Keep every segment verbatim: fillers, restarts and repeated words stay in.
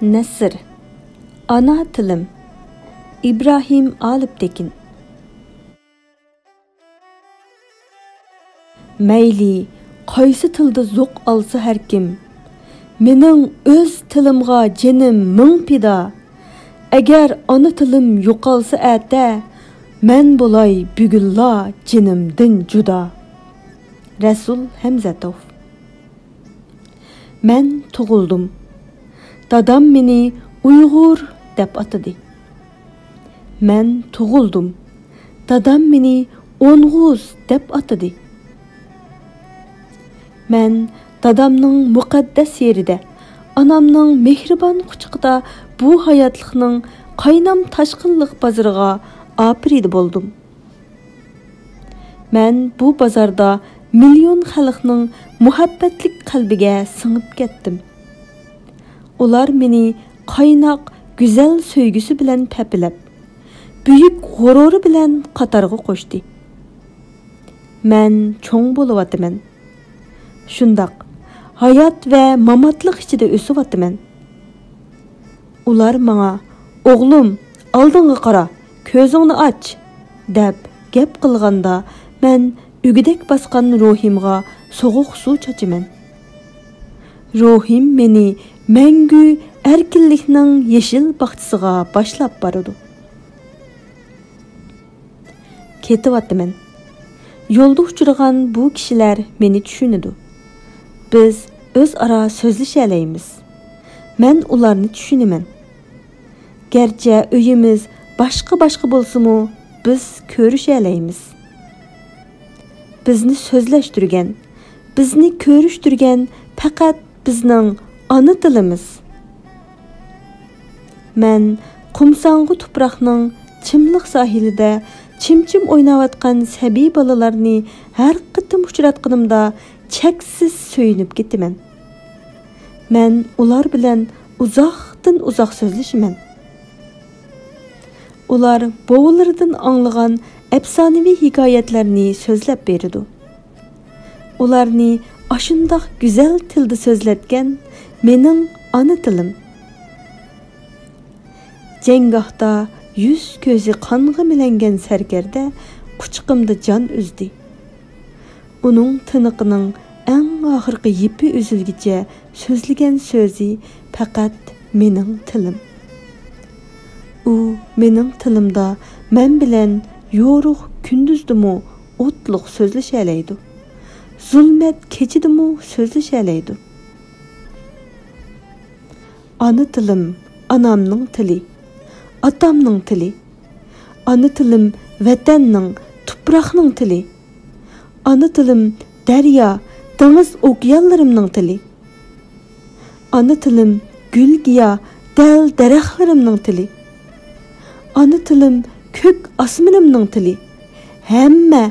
نەسر، ئانا تىلىم، ئىبراھىم ئالىپتېكىن. مەيلى، قايسى تىلدا زوق ئالسا ھەركىم، مېنىڭ ئۆز تىلىمغا جېنىم مىڭ پىدا. ئەگەر ئانا تىلىم يوقالسا ئەتە، مەن بولاي بۈگۈنلا جېنىمدىن جۇدا. رەسۇل ھەمزەتوف. مەن تۇغۇلدۇم. دادام مېنى ئۇيغۇر دەپ ئاتىدى. مەن تۇغۇلدۇم. دادام مېنى ئونغۇز دەپ ئاتىدى. مەن دادامنىڭ مۇقەددەس يېرىدە، ئانامنىڭ مېھرىبان قۇچىقىدا بۇ ھاياتلىقنىڭ قاينام تاشقىنلىق بازىرىغا ئاپىرىدە بولدۇم. مەن بۇ بازاردا مىليون خەلقنىڭ مۇھەببەتلىك قەلبىگە سىڭىپ كەتتىم. ئۇلار مېنى قايناق، گۈزەل سۆيگۈسى بىلەن پەپىلەپ، بۈيۈك غۇرۇرى بىلەن قاتارغا قوشتى. مەن چوڭ بولۇۋاتىمەن. شۇنداق، ھايات ۋە ماماتلىق ئىچىدە ئۆسۈۋاتىمەن. ئۇلار ماڭا، «ئوغلۇم، ئالدىڭغا قارا، كۆزۈڭنى ئاچ!» دەپ گەپ قىلغاندا، مەن ئۆگدەك باسقان روھىمغا سوغۇق سۇ چاچىمەن. روھىم مېنى مەڭگۈ ئەركىنلىكنىڭ يېشىل باغچىسىغا باشلاپ بارىدۇ. كېتىۋاتىمەن. يولدا ئۇچرىغان بۇ كىشىلەر مېنى چۈشىنىدۇ. بىز ئۆزئارا سۆزلىشەلەيمىز. مەن ئۇلارنى چۈشىنىمەن. گەرچە ئۆيىمىز باشقا-باشقا بولسىمۇ، بىز كۆرۈشەلەيمىز. بىزنى سۆزلەشتۈرگەن، بىزنى كۆرۈشتۈرگەن پەقەت بىزنىڭ ئانا تىلىمىز. مەن قۇمساڭغۇ تۇپراقنىڭ چىملىق ساھىلىدە چىم-چىم ئويناۋاتقان سەبىي بالىلارنى ھەر قېتىم ئۇچراتقىنىمدا چەكسىز سۆيۈنۈپ كېتىمەن. مەن ئۇلار بىلەن ئۇزاقتىن ئۇزاق سۆزلىشىمەن. ئۇلار بوۋىلىرىدىن ئاڭلىغان ئەپسانىۋى ھېكايەتلەرنى سۆزلەپ بېرىدۇ. ئۇلارنى ئاشۇنداق گۈزەل تىلدا سۆزلەتكەن مېنىڭ ئانا تىلىم. جەڭگاھتا يۈز-كۆزى قانغا مىلەنگەن سەركەردە قۇچىقىمدا جان ئۈزدى. ئۇنىڭ تىنىقىنىڭ ئەڭ ئاخىرقى يىپى ئۈزۈلگىچە سۆزلىگەن سۆزى پەقەت مېنىڭ تىلىم. ئۇ مېنىڭ تىلىمدا مەن بىلەن يورۇق كۈندۈزدىمۇ ئوتلۇق سۆزلىشەلەيدۇ. زۇلمەت كېچىدىمۇ سۆزلىشەلەيدۇ. ئانا تىلىم، ئانامنىڭ تىلى، ئاتامنىڭ تىلى. ئانا تىلىم، ۋەتەننىڭ، تۇپراقنىڭ تىلى. ئانا تىلىم، دەريا، دېڭىز، ئوكيانلىرىمنىڭ تىلى. ئانا تىلىم، گۈل-گىياھ، دەل-دەرەخلىرىمنىڭ تىلى. ئانا تىلىم، كۆك ئاسمىنىمنىڭ تىلى. ھەممە،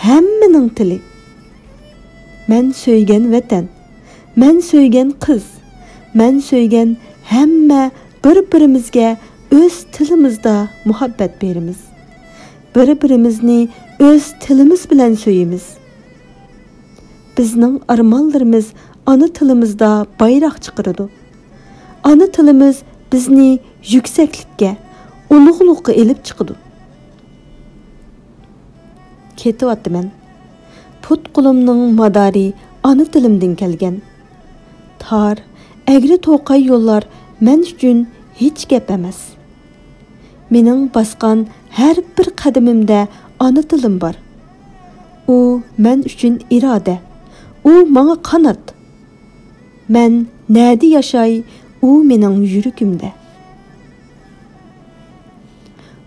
ھەممىنىڭ تىلى. مەن سۆيگەن ۋەتەن، مەن سۆيگەن قىز، مەن سۆيگەن ھەممە بىر-بىرىمىزگە ئۆز تىلىمىزدا مۇھەببەت بېرىمىز. بىر-بىرىمىزنى ئۆز تىلىمىز بىلەن سۆيىمىز. بىزنىڭ ئارمانلىرىمىز ئانا تىلىمىزدا بايراق چىقىرىدۇ. ئانا تىلىمىز بىزنى يۈكسەكلىككە، ئۇلۇغلۇققا ئېلىپ چىقىدۇ. كېتىۋاتىمەن. پۇت-قولۇمنىڭ مادارى ئانا تىلىمدىن كەلگەن. تار، ئەگرى-توقاي يوللار مەن ئۈچۈن ھېچ گەپ ئەمەس. مېنىڭ باسقان ھەر بىر قەدىمىمدە ئانا تىلىم بار. ئۇ مەن ئۈچۈن ئىرادە، ئۇ ماڭا قانات. مەن نەدە ياشاي، ئۇ مېنىڭ يۈرىكىمدە.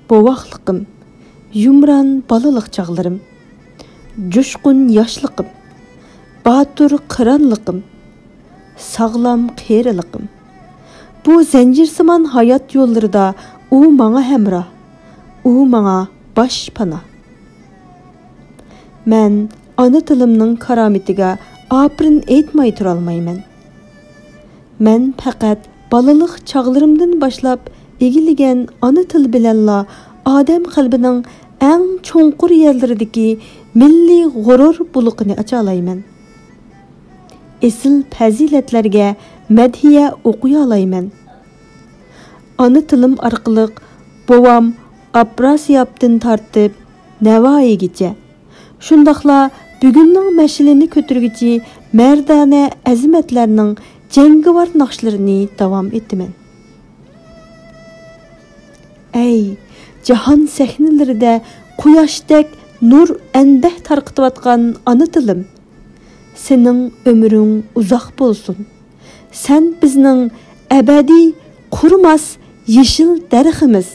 بوۋاقلىقىم، يۇمران بالىلىق چاغلىرىم، جۇشقۇن ياشلىقىم، باتۇر قىرانلىقىم، ساغلام قېرىلىقىم. بۇ زەنجىرسىمان ھايات يوللىرىدا ئۇ ماڭا ھەمراھ، ئۇ ماڭا باشپاناھ. مەن ئانا تىلىمنىڭ كارامىتىگە ئاپىرىن ئېيتماي تۇرالمايمەن. مەن پەقەت بالىلىق چاغلىرىمدىن باشلاپ ئىگىلىگەن ئانا تىل بىلەنلا ئادەم قەلبىنىڭ ئەڭ چوڭقۇر يەرلىرىدىكى مىللىي غۇرۇر بۇلىقىنى ئاچالايمەن. ئېسىل پەزىلەتلەرگە مەدھىيە ئوقۇيالايمەن. ئانا تىلىم ئارقىلىق بوۋام ئافراسىيابتىن تارتىپ نەۋايىگىچە، شۇنداقلا بۈگۈننىڭ مەشئىلىنى كۆتۈرگۈچى مەردانە ئەزىمەتلەرنىڭ جەڭگىۋار ناخشىلىرىنى داۋام ئېتىمەن. ئەي، جاھان سەھنىلىرىدە قۇياشتەك نۇر ئەنبەھ تارقىتىۋاتقان ئانا تىلىم! سېنىڭ ئۆمرۈڭ ئۇزاق بولسۇن. سەن بىزنىڭ ئەبەدىي قۇرۇماس يېشىل دەرىخىمىز.